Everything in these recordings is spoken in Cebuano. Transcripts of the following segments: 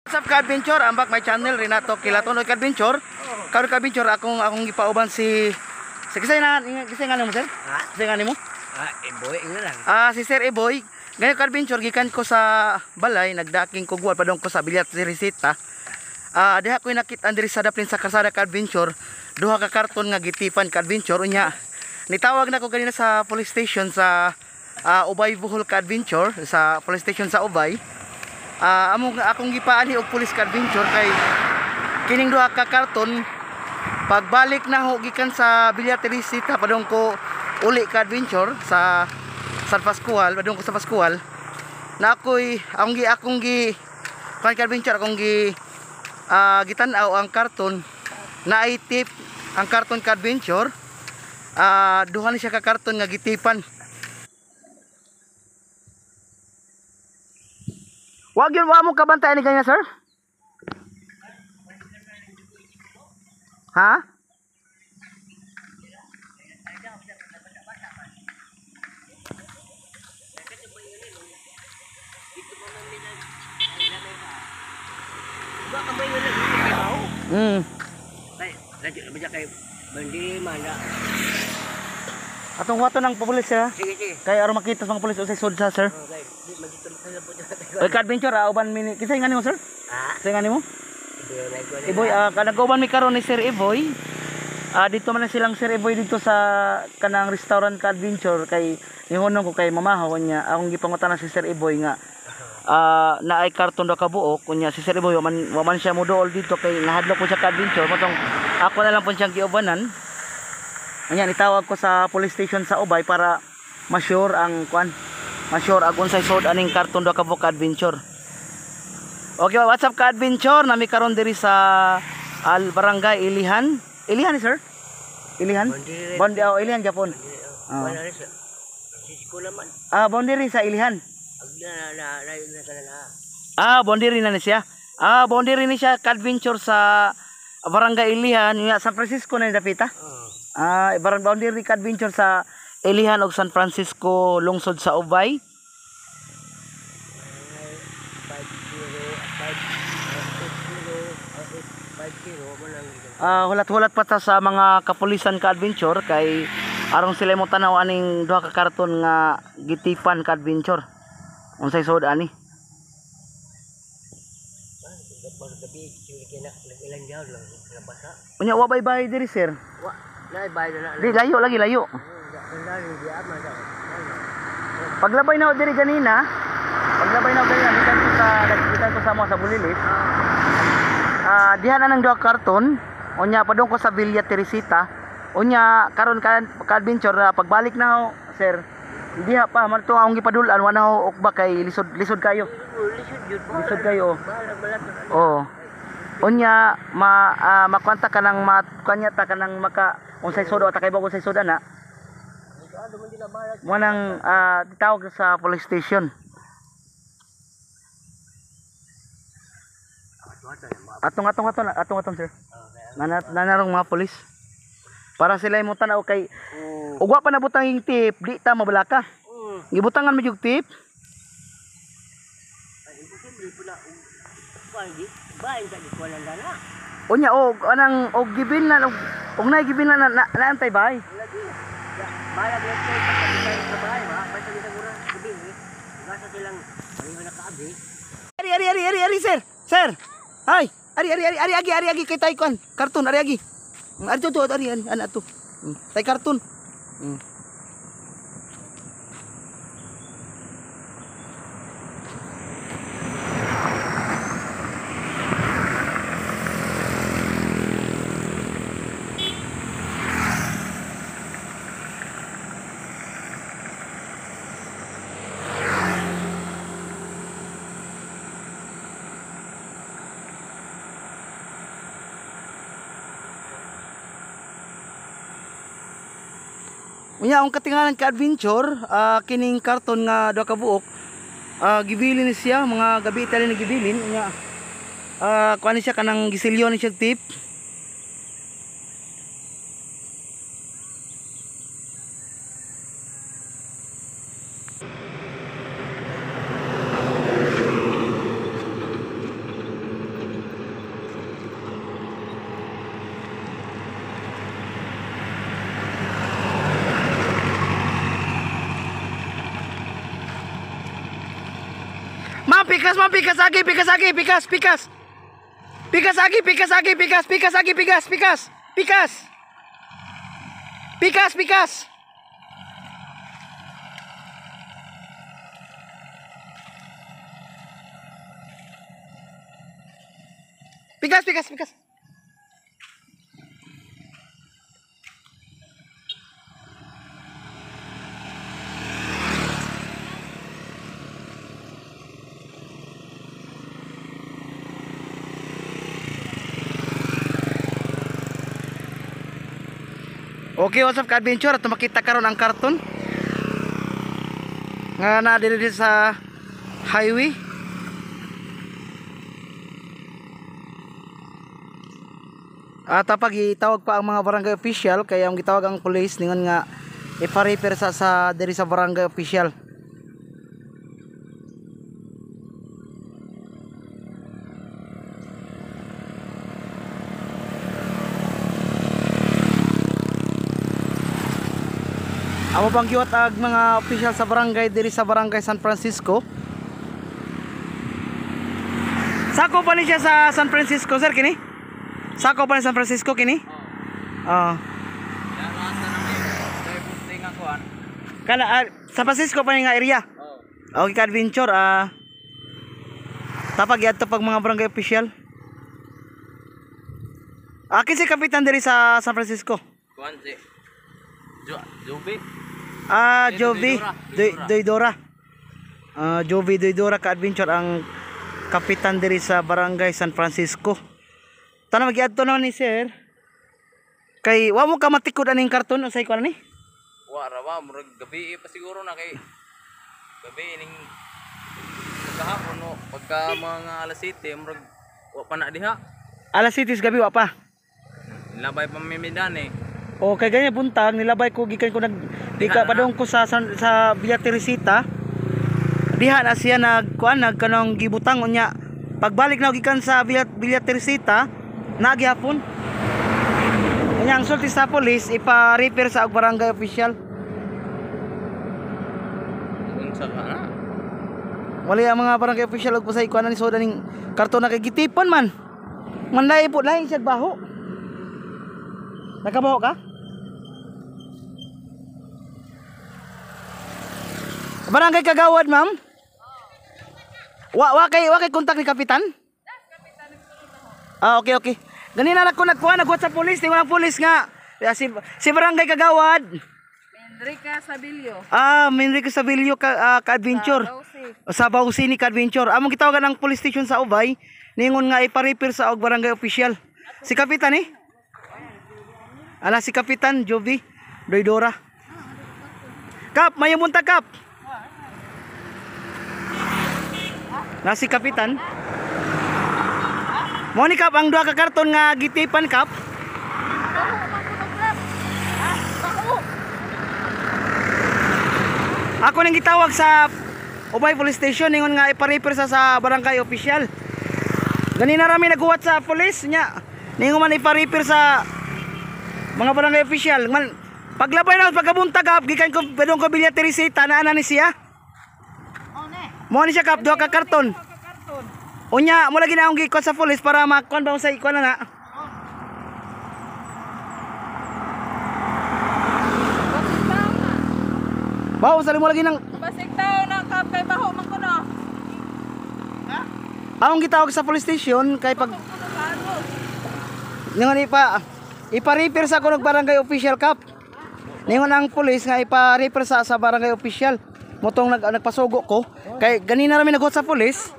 What's up ka-adventure? Ambak my channel Renato Quilaton. Oy ka-adventure. Karon ka-adventure akong akong gipauban si kisay na kisay nga nimo sir? Ha? Kisay nga nimo? Ah, Eboy nga lang. Ah, si Sir Eboy. Ngayon ka-adventure gikan ko sa balay, nagdaking ko guwal padong ko sa Bilyat Teresita. Ah, diha ko nakit-an diri sa daplin sa kalsada ka-adventure, duha ka karton nga gitipan ka-adventure unya. Nitawag na ko kanina sa police station sa Ubay Bohol ka-adventure, sa police station sa Ubay. Among akong gipaani og police ka-adventure kay kining duha ka karton pagbalik na ho gikan sa Villa Teresita padung ko uli ka-adventure sa San Pascual, padung ko sa Pascual na ako'y akong gi kan ka-adventure akong gi gitan-aw ang karton na ay tip ang karton ka-adventure. Duha ni siya ka karton nga gitipan. Wag yun, wa mo kabantay ni kanya, sir? Ha? Atong wato ng pulis, sir. Sige, sige. Kay aron makita sa mga pulis usay sud sa, sir. Okay. Oy ka-adventure, uban mini. Kisay nga nimo, sir? Ha? Kisay nga nimo? Iboy, nag-uban mi karon ni Sir Iboy. Dito man na silang Sir Iboy dito sa kanang restaurant ka-adventure kay nihunong ko kay mamahaw niya. Akong gipangutana si Sir Iboy nga naay karton daw kabuok kunya si Sir Iboy waman siya moduol dito kay nahadlok ko siya ka-adventure. Motong ako na lang po siyang giubanan. Unya nitawag ko sa police station sa Ubay para ma-sure ang kuan, ma-sure ag unsay sud aning karton daw kabuok ka-adventure. Okay, what's up ka-adventure? Nami karon diri sa Al Barangay Ilihan. Ilihan ni sir? Ilihan? Bondi, oh, Ilihan Japon. Ah, boundary sa Ilihan. Ah, boundary na ni siya. Ah, boundary ni siya ka-adventure sa Barangay Ilihan, nga San Francisco na ni dapita. Ah, boundary ka-adventure sa Ilihan og San Francisco lungsod sa Ubay. 5 0 5 8 0 8 5 0. Hulat-hulat pa ta sa mga kapulisan ka-adventure kay aron sila mo tanaw aning duha ka karton nga gitipan ka-adventure. Unsay suod ani? Unya wa bay bay diri sir. Wa, naay bay na. Di layo lagi layo. Paglabay na diri ganina, paglabay na ganina gikan ko sa mo sa Bulilit. Diha na nang duha karton. Unya padung ko sa Villa Teresita. Unya karon ka-adventure na pagbalik na ho, sir. Diha pa man to akong gipadul-an wa na ho ukba kay lisod lisod kayo. Lisod kayo. Oo. Unya ma makwanta ka nang makanya ta ka nang maka unsay suod ta kay ba unsay suod ana. Mo nang tawag sa police station. Atong sir. Nanarong mga polis. Para sila mo tan-aw kay ug wa pa nabutang yung tip, di ta mabalaka. Gibutangan mo yung tip. Unya og anang og gibil na og nay gibil na naantay bay. Ari ari ari ari ari sir. Sir. Hay, ari ari ari ari agi ari agi kay tay kon. Karton ari agi. Ari to ari ari ana to. Tay karton. Unya ang katingalan ka-adventure, kining karton nga duha ka buok, gibilin ni siya mga gabi tali ni gibilin unya. Kuan ni siya kanang gisilyo ni siya tip. pikas ma'am, pikas agi, pikas agi, pikas, pikas. Pikas agi, pikas agi, pikas, pikas agi, pikas, pikas, pikas. Pikas, pikas. Pikas, pikas, pikas. Okay, what's up ka-adventure? At makita karon ang karton nga na dili sa highway. At pag gitawag pa ang mga barangay official, kaya ang gitawag ang police ningon nga ipa-repair sa diri sa barangay official. Amo pang giwat ag mga official sa barangay diri sa barangay San Francisco. Sako pa ni siya sa San Francisco, sir, kini? Sako pa ni San Francisco kini? Oo. Kana San Francisco pa ni nga area. Okay ka adventure tapag iadto pag mga barangay official. Akin si kapitan diri sa San Francisco. Kuan si Joby. Joby Doydora. Joby Doydora ka adventure ang kapitan diri sa barangay San Francisco. Tanong magiadto na ni sir. Kay wa mo ka matikod aning karton unsay kuan ni? Wa ra ba murag gabi pa siguro na kay gabi ning pagkahapon no pagka mga alas 7 murag wa pa na diha. Alas 7 gabi wa pa. Nilabay pa mimidan eh. O kay ganyan buntag nilabay ko gikan ko nag di ka padung ko sa sa Villa Teresita. Diha na siya nagkuan nagkanong gibutang unya. Pagbalik na gikan sa Villa Teresita nagyapon. Unya ang sulti sa police ipa-repair sa og barangay official. Unsa ka na? Wala ang mga barangay official og pasay kuan ni soda ning karton na kay gitipon man. Manlay po lahi siya baho. Nakabaho ka? Barangay Kagawad, ma'am? Wa kay kontak ni kapitan? Ah, okay, okay. Ganina na ko nagkuha, nagwat sa police, tingon ang police nga. Si Barangay Kagawad. Enrique Sabilio. Ah, Enrique Sabilio ka ka-adventure. Sa Bausi ni ka-adventure. Among gitawagan ang police station sa Ubay, ningon nga ipa-repair sa og barangay official. Si kapitan eh? Ala si Kapitan Joby Doydora. Kap, may buntag Kap. Na si Kapitan. Mo ni Kap ang duha ka karton nga gitipan Kap. Ako nang gitawag sa Ubay Police Station ningon nga ipa-refer sa barangay official. Ganina rami naghuwat sa police nya. Ningon man ipa-refer sa mga barangay official. Man paglabay na pagkabuntag Kap gikan ko padung ko Villa Teresita naa na ni siya. Mo ni siya Kap duha ka karton. Unya mo lagi na akong gikuan sa police para makuan ba sa ikuan na na. Bawo sa mo lagi nang Basig tao na Kap kay baho man kuno. Ha? Akong gitawag sa police station kay pag ningon ipa-repair sa kunog barangay official Kap. Ningon ang police nga ipa-repair sa barangay official. Motong nagpasugo ko kay ganina ra mi naghuwat sa police.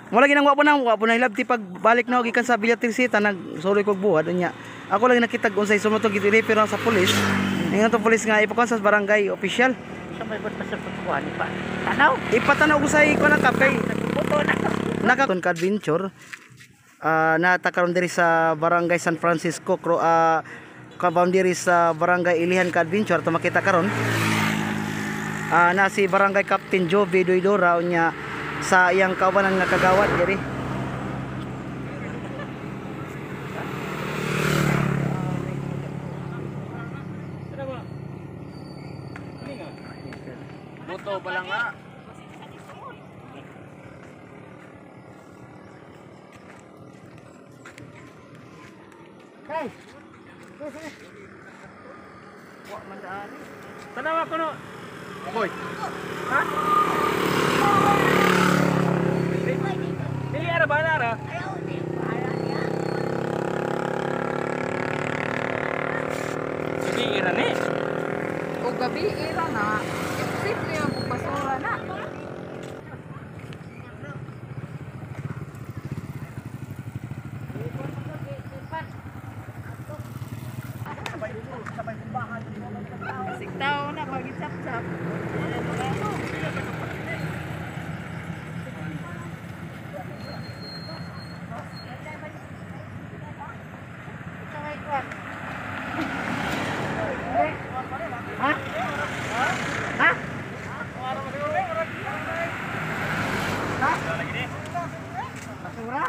Mo lagi nang wa po na hilabti pagbalik na gikan sa Villa Teresita nagsuloy kog buhat unya. Ako lagi nakita unsay sumutog gi-repair sa police. Ningon to police nga ipakuan sa barangay official. Sa may pa sa pagkuhan pa. Tanaw. Ipatanaw ko sa ikuan na Kap kay Buto na. Nakaton ka adventure. Nata karon diri sa barangay San Francisco ka boundary sa barangay Ilihan ka adventure to makita karon. Na si barangay Captain Joby Doydora unya sa iyang kaubanan nga kagawad diri. Buto pa lang nga. Ay. Sige. Wa man daan. Tanawa ko no. Boy. Ha? Dili ara ba na ara? Gabi ira ni. O gabi ira na. Imposible ang basura na. Sigtaw na pag-isap-sap. Ha? Ha? Ha? Basura?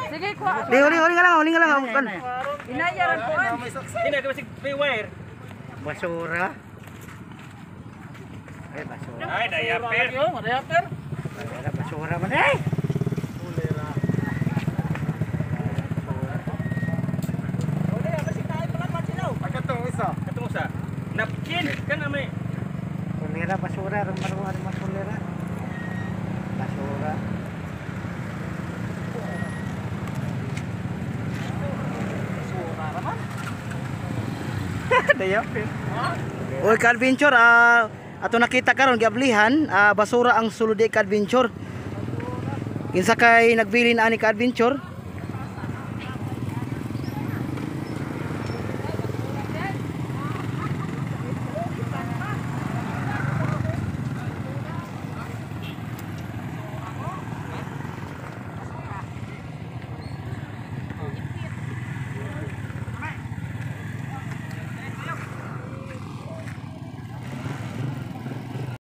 Sige, kuha. Di huli huli nga lang, huli nga lang. Kan. Inayaran ko an. Dili ka basig wire. Basura? Ay, basura. Ay, diaper. Wala, basura man eh. Katong usa. Napkin kana may. Kulera, basura. Rumaruan mo kulera. Basura. Diaper. Oy, ka-adventure, ato nakita karon giablihan, basura ang sulod di ka-adventure. Kinsa kay nagbilin ani ka-adventure?